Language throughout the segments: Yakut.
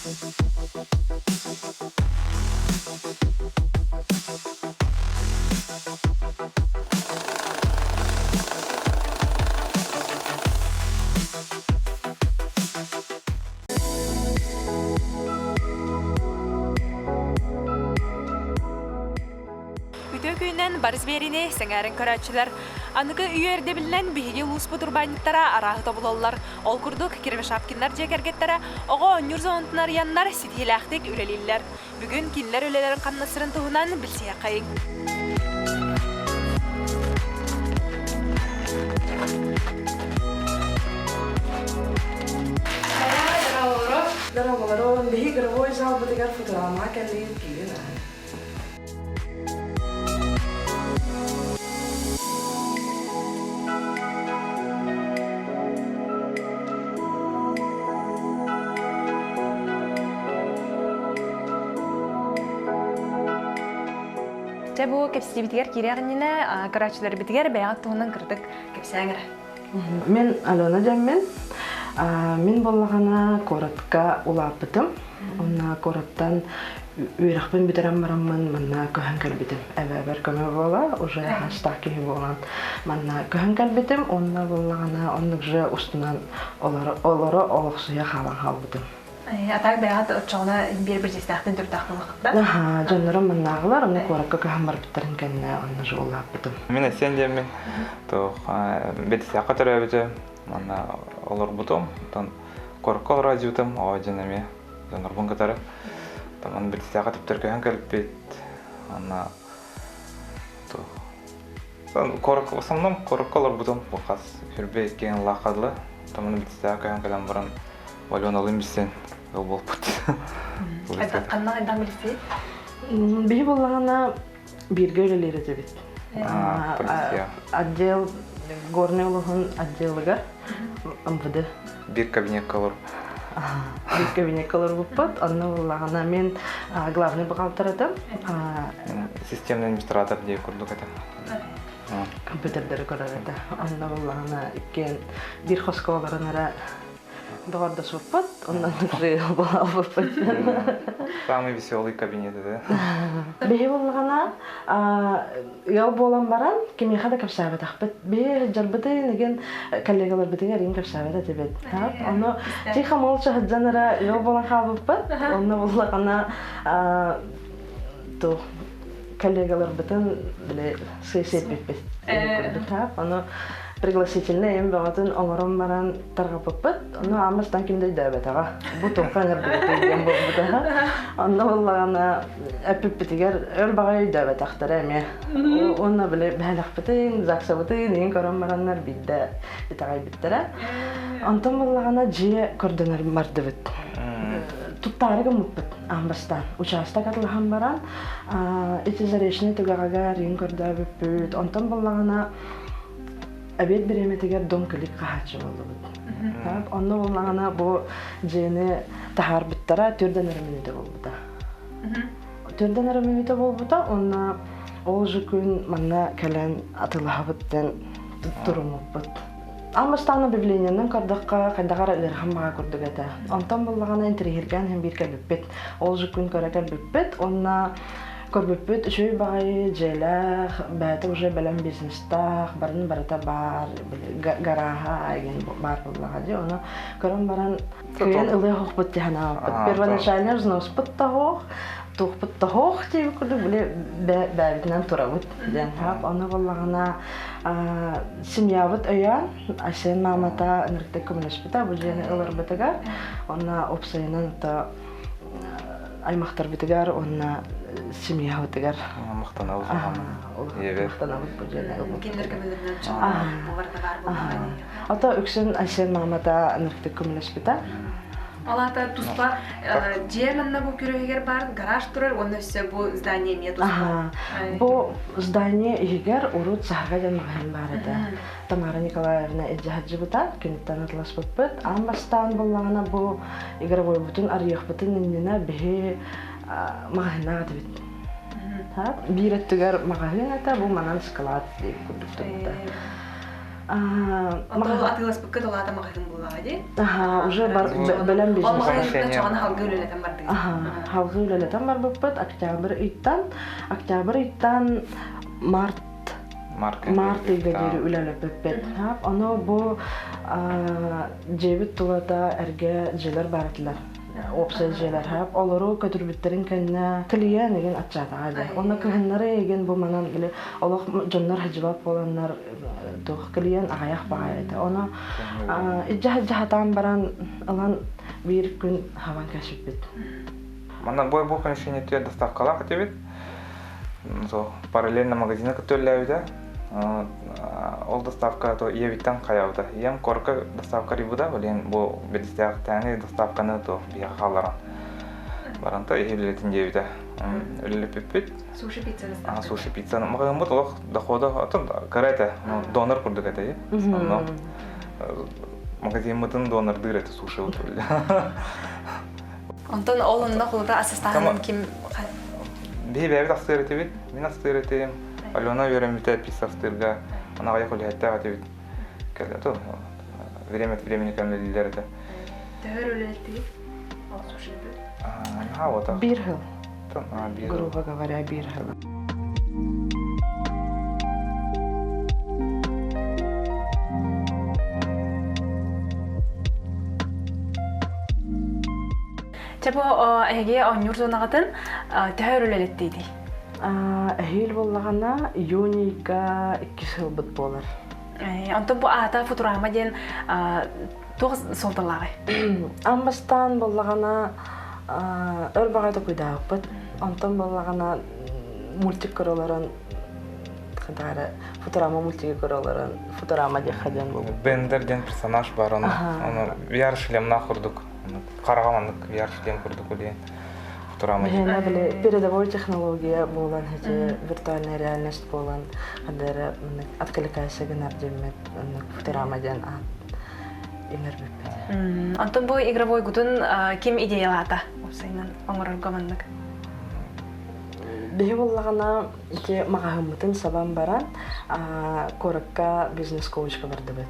Үтүө күнүнэн Барыс биэриини сэҥээрэн көрөөччүлэр. Аныгы үйэ ирдэбилинэн биһиги улууспут урбаанньыттара арааһы тобулаллар. Ол курдук, Кривошапкиннар дьиэ кэргэттэрэ оҕо оонньуур зонатын арыйаннар ситиһиилээхтик үлэлииллэр. Бүгүн кинилэр үлэлэрин хамнастарын туһунан билсиэххэйиҥ. Дорооболорун, биһи игровой залбытыгар футурамаҕа кэллигит киирин аһын. Дьэ бу кэпсиибитигэр киириэх иннинэ көрөөччүлэрбитигэр бэйэҕит туһунан кырдык кэпсээҥ эрэ. Мин Алена дьэммин. Мин буоллаҕына куоратка улааппытым. Онно куораттан үөрэхпин бүтэрэн бараммын манна көһөн кэлбитим. Эбээбэр көмө буола, уже хастаах киһи буолан манна көһөн кэлбитим. Онно буоллаҕына оннук же устунан олоро олохсуйа хаалан хаалбытым. А так бэйэҕит оччоҕуна биир бирдьистээхтин түрдээх буоллаххыт Аха, дьоннорум маннааҕылар, онно куоракка көһөн барбыттарын кэннэ онно же улааппытым. Мин Эсен диэммин, туох бэтисээххэ төрөөбүтүм, манна олорбутум, оттон куоракка олороо дьиэтим, оҕо дьон эмиэ дьоннорбун кытары. Таман бэтисээххэ түптэр көһөн кэлбит, онно туох в основном куоракка олорбутум, бу хас хүрбэ иккиэн лаахадылы, таман бэтисээххэ көһөн кэлэн баран Аленалыын билсэн ыал буолбут. Ханна хайдах билсии? Биһи буоллаҕына бииргэ үлэлиир этибит. Отдел Горный улуһун отделыгар МВД. Биир кабинекка олорбут. Биир кабинекка олорбуппут. Онно буоллаҕына мин главный бухгалтер этим. Системный администратор диye курдук этим. Компьютердары көрөр этэ. Онно буоллаҕына иккиэн биир хоско олорон эрэ доҕордосуппут, оннан буолбуппут. Самый веселый кабинет это. Биһи буоллаҕына ыал буолан баран кимиэхэ да кэпсээбэтэхпит. Биһи сылдьарбытын игин коллегаларбытыгар игин кэпсээбэт этибит. Ону тихо молча сылдьан эрэ ыал буолан хаалбыппыт. Онно буоллаҕына туох коллегаларбытын били сыа-сиэппиппит. Ону пригласительный эм бөҕөтүн оҥорон баран тарҕаппыппыт. Ону ааммастан ким да өйдөөбөтөҕө. Бу туохха ыҥырдыбытый диэн буолбута. Онно буоллаҕына эппиппитигэр өр баҕайы өйдөөбөтөхтөрө эмиэ. Уонна били бэһэлэхпитин, ЗАГСабытын иин көрөн бараннар биирдэ итэҕэйбиттэрэ. Онтон буоллаҕына дьиэ көрдөнөр бардыбыт. Туттаары гыммыппыт аан бастаан. Учаастак атылаһан баран ити Заречный түгэҕигэр иин көрдөөбүппүт. Онтон буоллаҕына Обед бириэмэтигэр дом клик хаһааччы буоллубут. Онно буоллаҕына бу дьиэни таһаарбыттара төрдөн эрэ мүнүүтэ буолбута. Төрдөн эрэ мүнүүтэ буолбута уонна ол же күн манна кэлэн атыылаһабыт диэн туруммуппут. Аан бастаан объявлениенан көрдөххө хайдах эрэ ыарахан баҕа курдук этэ. Онтон буоллаҕына интэриэһиргээн иһин биир кэлбиппит. Ол же күн көрө кэлбиппит уонна Көрбүппүт үчүгэй баҕайы дьиэлээх, бэйэтэ уже бэлэм бизнестаах, барын барыта баар, гарааһа игин баар буоллаҕа дии. Ону көрөн баран кыайан ылыах охпут дии санаабыппыт. Первоначально взноспут тоһуох, туохпут тоһуох диэбит курдук били бэйэбитинэн турабыт диэн. Ону буоллаҕына семьябыт өйөөн, Айсен маамата ынырыктык көмөлөспүтэ бу дьиэни ыларбытыгар. Онно уопсайынан то аймахтарбытыгар уонна семьябытыгар махтанабыт махтанабыт бу дьиэни Кинилэр көмөлөрүнэн бу барыта баар буоллаҕа Ото үксүн Айсен маамата ынырыктык көмөлөспүтэ. Ол аата туспа дьиэ манна бу күрөһүгэр баар гараж турар уонна өссө бу здание эмиэ туспа. Бу здание иһигэр урут саһарга диэн маҕаһыын баар этэ. Тамара Николаевна илдьэ сылдьыбыта, киниттэн атыласпыппыт. Аан бастаан буллаҕына бу игровойбутун арыйыахпытын иннинэ биһи маҕаһыыннаах этибит. Биир өттүгэр маҕаһыын этэ, бу манан склад диэн курдук турбута. Онтон атыыласпыкка тулаата маҕаһыын буоллаҕа дии. Аха, уже бэлэм бизнес. Ол маҕаһыынтан чоҕон халгыы үлэлэтэн бардыгыт. Аха, халгыы үлэлэтэн барбыппыт. Октябрь ыйтан, октябрь ыйтан март март ыйга диэри үлэлэппиппит. Ону бу дьиэбит тулата эргэ дьиэлэр баар этилэр. Уопсай дьиэлэр. Олору көтүрбүттэрин кэннэ клиент игин аччаатаҕа дии. Онно кыһыннары игин бу манан били олох дьоннор хадьыбат буоланнар туох клиент аҕыйах баҕайы этэ. Ону илдьэ-илдьэ баран ылан биир күн хабан кэсиппит. Манна бу бу помещение доставкалаах этибит. Параллельно магазина кытта үлэлээбитэ. Ол доставка то ийэбиттэн хайаабыта. Ийэм корка доставка арыйбыта, блин, бу бэдистээхтээҥи доставканы то биһиэхэ хаалларан баран то иһи үлэлэтин диэбитэ. Үлэлэппиппит. Суши пицца доставка. Суши пицца. Маҕаһыыммыт олох дохода отон кыра этэ. Донор курдук этэ. Онно магазиммытын донордыыр этэ суши Онтон ол онно холобура ассистаһынан ким Биһи бэйэбит астыыр этибит, мин астыыр этим, Алена үөрэммитэ пицца астыырга, аны аҕыйах үлэһиттээх этибит. Кэлэ то время от времени көмөлүүллэр этэ. Төһөр үлэлтигит? Ол сушибыт. Наһаа уота. Биир сыл. Грубо говоря, биир сыл. Чэ бу эһиги оонньуур зонаҕытын төһө өр үлэлэттиитий? Эһиил буоллаҕына июньга иккис сылбыт буолар. Онтон бу аата Футурама диэн туох суолталааҕый? Аан бастаан буоллаҕына өр баҕайы токуйдаабыппыт. Онтон буоллаҕына мультик көрө олорон хантаара Футурама мультиги көрө олорон Футурама диэххэ диэн буолбут. Бендер диэн персонаж бар ону ону VR шлемнаах курдук хараҕа маннык VR шлем курдук үлээн Футурама Биһиэнэ били передовой технология буолан ити виртуальная реальность буолан ханна откликайся гынар диэммит оннук Футурама диэн аат иҥэрбиппит. Онтон бу игровой гутун ким идеялаата уопсайынан оҥорорго маннык? Биһи буоллаҕына ити маҕаһыыммытын сабан баран куоракка бизнес-коучка бардыбыт.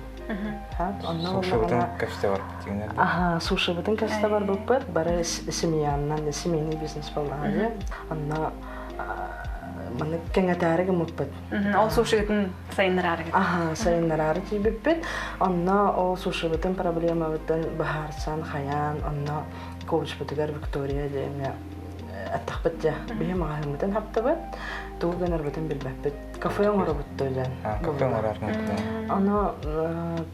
Онно Сушибытын кэпсэ барбыт Аха, сушибытын кэпсэ барбыппыт. Бары семьяннан, семейный бизнес буоллаҕа Онно маннык кэҥэтээри гыммыппыт. Ол сушигытын сайыннараары Аха, сайыннараары тиийбиппит. Онно ол сушибытын проблемабытын быһаарсан, хайаан, онно коучпутугар Виктория диэҥҥэ аттахпыт дьэ. Биһи маҕаһыыммытын хаптыбыт, тугу гынарбытын билбэппит. Кафе оҥоробут диэн. Кафе оҥорор Ону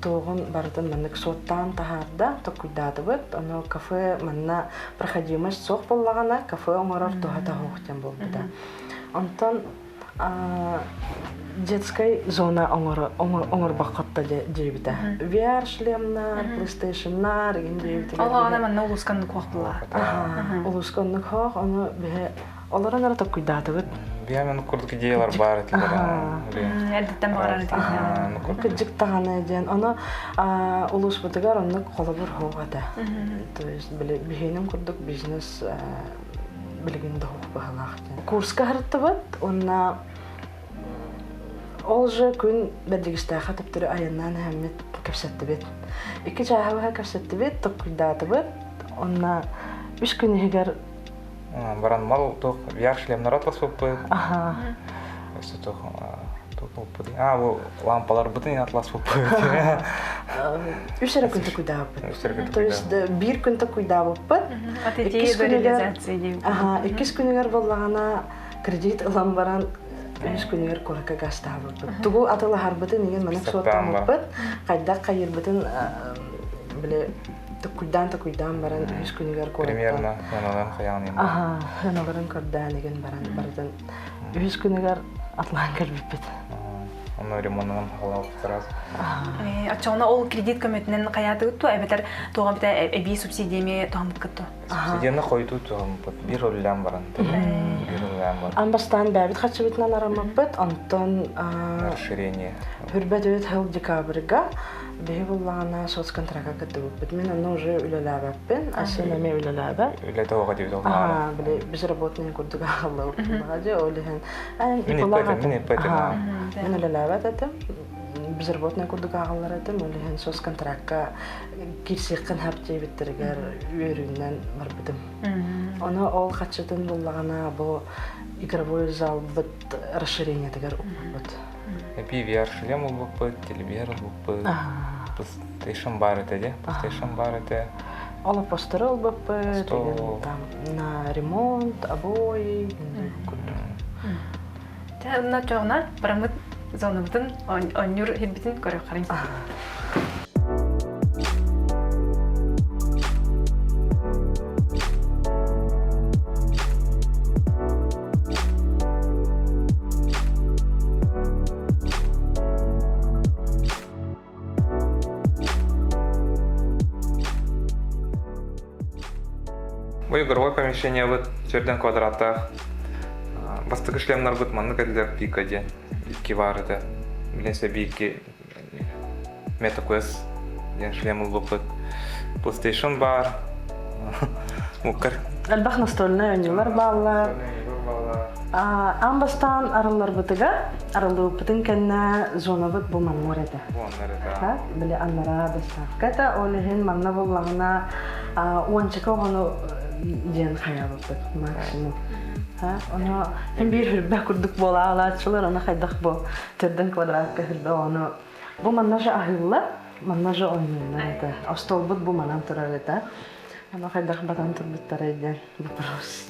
туоҕун барытын маннык суоттаан таһаарда, токуйдаатыбыт. Ону кафе манна проходимость суох буоллаҕына, кафе оҥорор туһата суох диэн буолбута. Онтон детскай зона оҥорбоххотто диэбитэ. VR шлемнар, PlayStationнар игин диэбитигэр. Ол аҕана манна улууска оннук хоох буолла. Улууска оннук хоох, ону биһи олорон эрэ токкуйдаатыбыт. Биһи оннук курдук идеялар баар этилэр. Эрдэттэн баҕарар этилэр. Кырдьык даҕаны диэн. Ону улууспутугар оннук холобур хоох этэ. То есть били биһиэнин курдук бизнес билигин да суох быһалаах диэн. Курска сырыттыбыт уонна ол же күн Бэрдьигэстээххэ төптөрү айаннаан иһэммит кэпсэттибит. Икки чааһы быһа кэпсэттибит, токкуйдаатыбыт. Онно үс күн иһигэр баран мал туох VR шлемнар атласпыппыт. Аха. Өссө туох туох А бу лампаларбытын атласпыппыт. Үс эрэ күн токуйдаабыппыт. То есть биир күн токуйдаабыппыт. Иккис күнүгэр иккис күнүгэр буоллаҕына кредит ылан баран үс күнүгэр куоракка гастаабыппыт. Тугу атылаһарбытын иҥин маннык суоттаммыппыт. Хайдах хайыырбытын били токуйдаан токуйдаан баран үс күнүгэр куораттан Примерно сыаналарын хайаан Аха, сыаналарын көрдөөн игин баран барытын үһүс күнүгэр атлаан кэлбиппит. Онно ремонтунан саҕалаабыт сразу. Оччоҕуна ол кредит көмөтүнэн хайаатыгыт туо эбэтэр туоҕа битэ эбии субсидиями туһаммыккыт туо? Субсидияны хойутуу туһаммыт. Биир үлэлээн баран. Биир үлэлээн баран. Ан бастаан бэйэбит харчыбытынан араммыппыт, онтон Расширение. Хүрбэт үт сыл декабрьга биһи буллаҕына соцконтракка кыттыбыппыт. Мин онно уже үлэлээбэппин, Асен эмиэ үлэлээбэт. Үлэ тоҕо диэбит ол Аа, били безработный курдук аҕаллыбыт дьэ ол иһин Мин иппэтим, мин иппэтим. Мин үлэлээбэт этим. безработный курдук ааҕаллар этим, ол иһин соцконтракка киирсиэххин хап диэбиттэригэр үөрүүнэн барбытым. Ону ол хаччытын буллаҕына бу игровой залбыт расширениетыгар укпуппут. PVR шлем ылбыппыт, телевизор ылбыппыт, PlayStation бар этэ дии, PlayStation бар этэ. Олоппостору ылбыппыт, там на ремонт, обои, курдук. Тэ онно чоҕуна бараммыт зонабытын онньур хирбитин көрүөххэрин. Бу игровой помещениебыт төрдөн квадраттаах. Бастакы шлемнарбыт маннык этилэр пика диэн икки баар этэ. Билэн биирки MetaQuest диэн шлем ылбыппыт. PlayStation баар. Муккар. Элбэх настольнай оонньуулар бааллар. Аан бастаан арылларбытыгар, арыллыбыппытын кэннэ зонабыт бу маннар этэ. Бу аннар этэ. Били аннараа доставка этэ. Ол иһин манна буллаҕына уончака оҕону диэн хайаабыппыт максимум. Ону хин биир хүрбэх курдук буола алааччылар, аны хайдах бу төрдөн квадратка хүрбэ ону бу манна же аһыыллар, манна же оонньууллар этэ. Остуолбут бу манан турар этэ. Аны хайдах батан турбуттара диэн вопрос.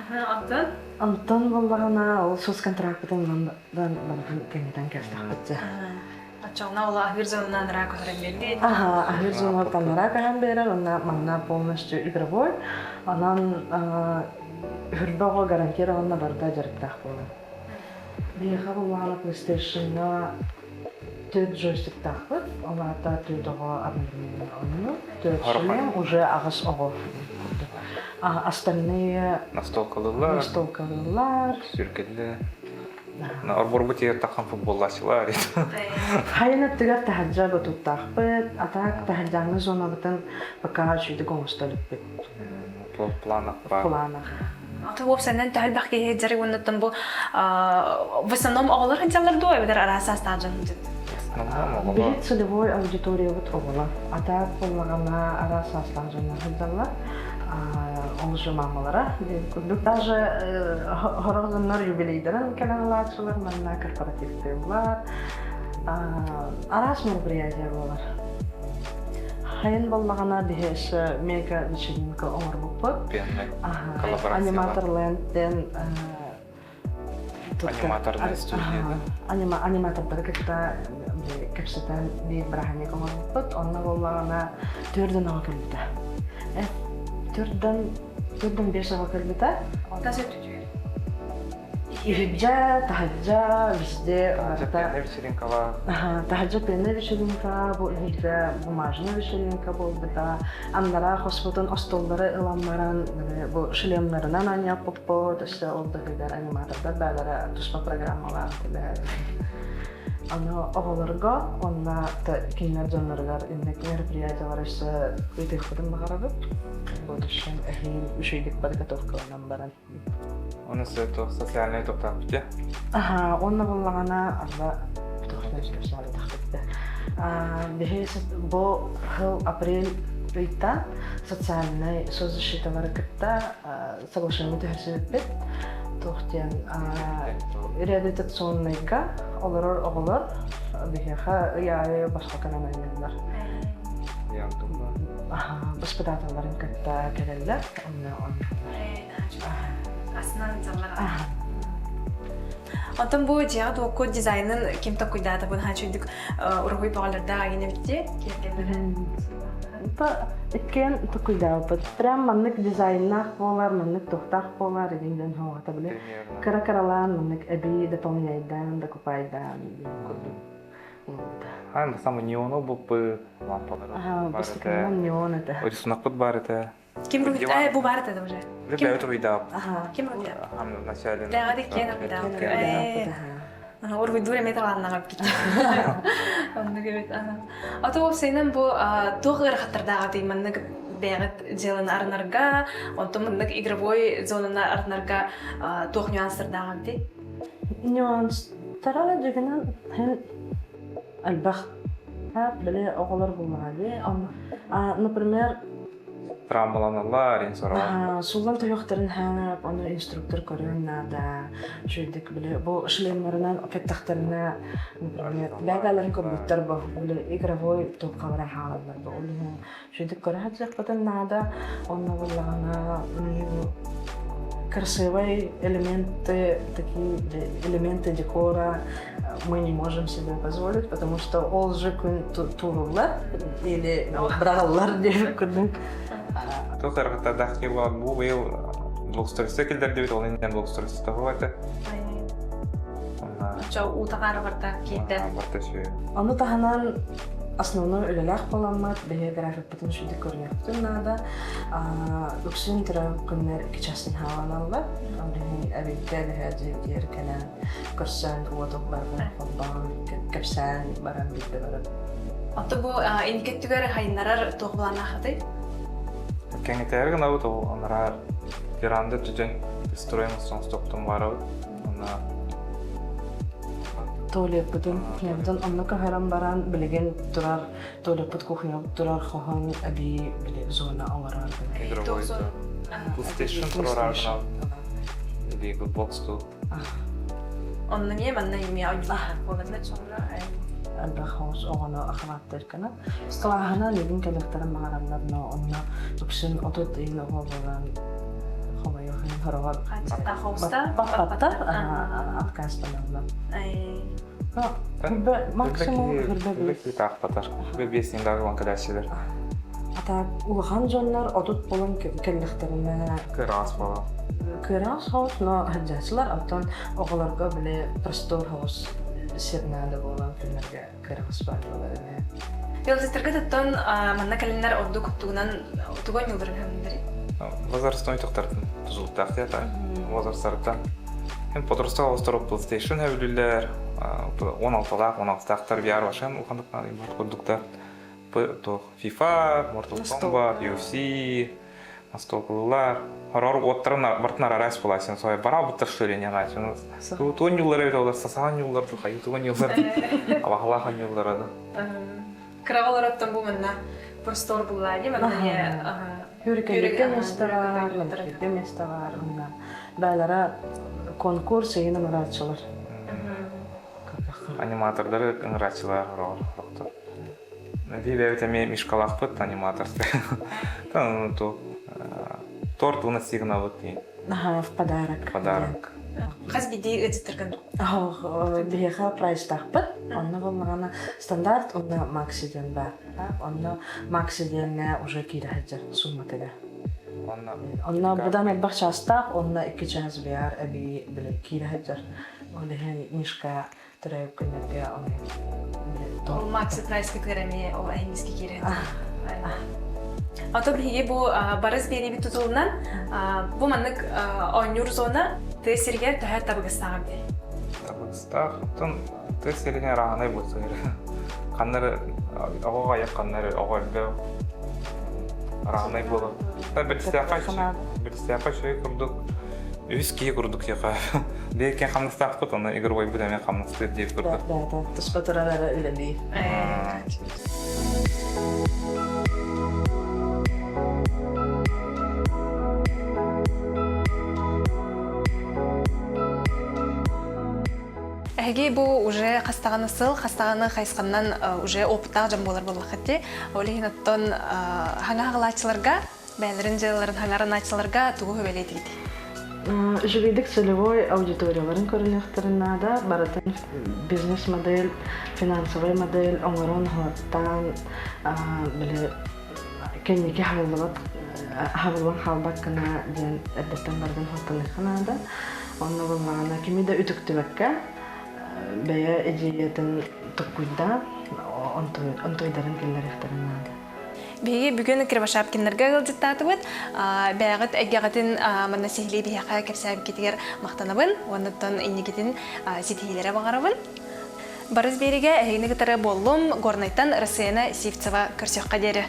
Онтон? Онтон буоллаҕына ол соцконтракпытын ылан барытын кэҥэтэн кэлтэхпит. Оччоҕуна ол аһыыр зонанан араак көһөрөн биэрдиит. Аха, аһыыр зонаттан араак көһөн биэрэр, уонна манна полностью игровой. Онон үрбэ оҕо гарантированно барыта дьарыктаах буолар. Биһиэхэ буоллаҕына PlayStation-ҥа төрт джойстиктаахпыт, ол аата төрт оҕо одновременно оонньуур. Төрт шлем уже аҕыс оҕо курдук. А остальные Настолкалыыллар. Настолкалыыллар. Сүргэллэ. Орборбут тиэр таххан футболлааччылар. Хайын өттүгэр таһырдьа батуттаахпыт, а так таһырдьааҥҥы зонабытын пока үчүгдүк оҥосто иликпит. Планах баар. Планах. Аты уопсайынан төһө элбэх киһи дьарык уоннаттан бу в основном оҕолор сылдьаллар дуо эбэтэр араас саастаах дьон Основном Биһит целевой аудиториябыт оҕолор. А так буоллаҕына араас саастаах дьоннор сылдьаллар. Ол же мамалара диэн курдук. Даже сорох дьоннор юбилейдарын кэлэн ылааччылар, манна корпоративтыыллар. Араас мероприятие буолар. Хайын буоллаҕына биһи өссө мега вечеринка оҥорбуппут. Аниматор Лэндтен Аниматорная студия, да? Аниматордары кытта кэпсэтэн биир бырааһынньык оҥорбуппут. Онно буоллаҕына төрдөн оҕо кэлбитэ. Төрдөн төрдөн биэс оҕо кэлбитэ. Тас өттүтүгэр. Иһирдьэ, таһырдьа, везде Таһырдьа пенная вечеринкалаах. Таһырдьа пенная вечеринка, бу иһирдьэ бумажная вечеринка буолбута. Аннараа хоспутун остуоллары ылан баран бу шлемнарынан анньаппыппыт, өссө ол да иһигэр аниматордар бээлэрэ туспа программалаах этилэр. Аны оҕолорго уонна кинилэр дьонноругар инник мероприятиялар өссө ыытыахпытын баҕарабыт. В будущем эһиил үчүгэйдик подготовкаланан баран. Оны социальнай тоқтааппыт Аха, уонна буоллаҕына арба тохтон сөпсөөлөтөхпүт. Биһи бу сыл апрель ыйтан социальнай соцзащиталары кытта соглашение түһэрсибиппит. Туох диэн реабилитационнайга олорор оҕолор биһиэхэ ый аайы босхо кэлэн ойнууллар. Воспитателларын кытта кэлэллэр, онно Асынан Онтон бу дьиэҕэ туокку дизайнын ким толкуйдаата бу наһаа үчүгдүк уруһуй бөҕөлөрдөөх агин эбитти киэргэннэрэ. Иккиэн толкуйдаабыппыт. Прям маннык дизайннаах буолар, маннык туохтаах буолар игин хоҕата били. Кыра-кыралаан маннык эбии дополняйдаан, докупайдаан курдук буолбута. Аан самый неону буппыт, лампалары Аха, бастакынан неон этэ. Рисунокпут бар этэ. Ким руйда? Бу бар это уже. Ким руйда? Ким руйда? Вначале. Да, кен руйда. Уруйдуур эмиэ талааннаҕа эбит. Оннук эбит. Ото уопсайынан бу туох ыарахаттардааҕа маннык бэйэҕит дьыаланы арынарга, онтон маннык игровой зонаны арынарга туох нюанстардааҕа эбитий? Нюанстара дьигинэн һэн Элбэх. Били оҕолор буллаҕа дии. Например, Травмаланаллар, инсоролор. Суллан туһуохтарын хаап, ону инструктор көрүөн наада. Үчүгэйдик били бу шлемнарынан кэттэхтэринэ, например, бэйэлэрин көрбүттэр бу били игровой туоххалара хаалаллар бу. Ол иһин үчүгэйдик көрө сылдьыахпытын наада. Онно буоллаҕына красивые элементы, такие элементы декора мы не можем себе позволить, потому что ол же күн тууруллар или быраҕыллар диэбит курдук. Туох ырҕыттардаах бу быйыл блоксториста киллэрдибит, ол иннинэ блоксториста это. Оччо уутаҕаары барта киирдэ. Барта сүө. Ону таһынан основной үлэлээх буоламмыт, биһиги графикпытын үчүгдүк көрүнүөхпүтүн наада. Үксүн төрөөбүт күннэр икки часын хааланаллар. Ол иһин эбиккэ биһэ дьиэбитигэр кэлэн көрсөн уотук барбын холбоон кэпсээн баран биирдэ барабын. Ото бу инники өттүгэр хайыннарар туох былааннааххытый? Кэҥэтээри гынабыт ол анараа веранда түтүн строим стоптун барабыт. Онно Туалеппытын, кухнябытын онно көһөрөн баран билигин турар туалеппыт кухнябыт турар хоһон эбии били зона оҥорор Игровой PlayStation турар Или Xbox ту. Онно эмиэ манна эмиэ ойуулаах буоланна чоҥро элбэх хоос оҕону охваттыыр гына. Кылааһынан игин кэлэхтэрин баҕараллар, но онно үксүн 30 ыйын оҕо буолан хомойуох иһин хороҕор баппаттар отказтаналлар. Максимум хырба биэс. Таахпатар. Хырба биэс ниндағы кэлээччилэр. А улахан дьоннор 30 болон кэллэхтэринэ кыраас буолан. Кыраас хоус, но сылдьааччылар, оттон оҕолорго били простор хоус сир наада буолан күннэргэ кыраҕас баар буолар эмэ. Ыалдьыттарга оттон манна кэлиннэр ордук тугунан тугу ойууларын ханнары? Возрастной тохтартын тузулуктаах театр. Возрастарыттан. Hem подросток оҕустар PlayStation хэвлүүллэр, 16-лаах, 16-таахтар VR вашан улахандык курдуктар. FIFA, Mortal Kombat, UFC, настолкалыылар. Хорор уоттарын бартын араас буолааччын сой бара буттар шөрен янаачын. Туон юллар эбит олар сасаан юллар хайы туон юллар алахалаах юллар ады. Кыраҕалар оттон бу манна простор буллаа дии манна Хүркэлэргэ место бар, Мэлкиргэ место бар, онно баалара конкурс ыйын ыҥырааччылар. Аниматордары ыҥырааччылар хороор хорохтор. Бэйэбит эмиэ мишкалаахпыт аниматорскай. Ту торт выносить гынабыт Аха, в подарок. Подарок. Хас биирдии ыалдьыттаргын? Биһиэхэ прайстаахпыт. Онно буоллаҕына стандарт уонна макси диэн баар. Онно макси диэҥҥэ уже киирэ сылдьар сумматыгар. Онно быдан элбэх чаастаах, онно икки чаас биар эбии били киирэ сылдьар. Ол иһин Мишка төрөөбүт күннэргэ ону Ол Макси Прайскытыгар эмиэ ол эһиҥиски киирэ Ото биһиги бу барыс биэриибит тутулунан бу маннык оонньуур зона тыа сиригэр төһө табыгастааҕа бий? Табыгастаах. Оттон тыа сиригэр араанай буолсугар. Ханнары оҕо айах ханнары оҕо элбэх араанай буолар. Бирсээхэ үчүгэй курдук үс киһи курдук киэхэ Биэккен хамнастаахпыт, ону игровойбут эмиэ хамнастыыр диир курдук. Да, туспа турар эрэ үлэлии. Эһиги бу уже хастаҕаны сыл, хастаҕаны хайысханнан уже опыттаах дьон буолар буоллаххыт дии. Ол иһин оттон хаҥа хаҕалааччыларга Бэйэлэрин дьыалаларын хаҥаранааччыларга тугу сүбэлиэтигит? Үчүгэйдик целевой аудиторияларын көрүнүөхтэрин наада. Барытын бизнес-модель, финансовай модель оҥорон оһуоттаан били кэнники хааллыбат хааллан хаалбат гына диэн эрдэттэн барытын оһуоттаныахха наада. Онно буоллаҕына кими да үтүктүбэккэ бэйэ идеятын токкуйдаан онтуйдарын киллэриэхтэрин наада. Биһиги бүгүн Кривошапкиннарга ыалдьыттаатыбыт. Бэйэҕит эйгэҕитин манна сиһилии биһиэхэ кэпсээбиккитигэр махтанабын уонна оттон инникитин ситиһиилэрэ баҕарабын. Барыс биэригэ эһигини кытары буоллум. Горнайтан Рассена Сивцева көрсүөххэ диэри.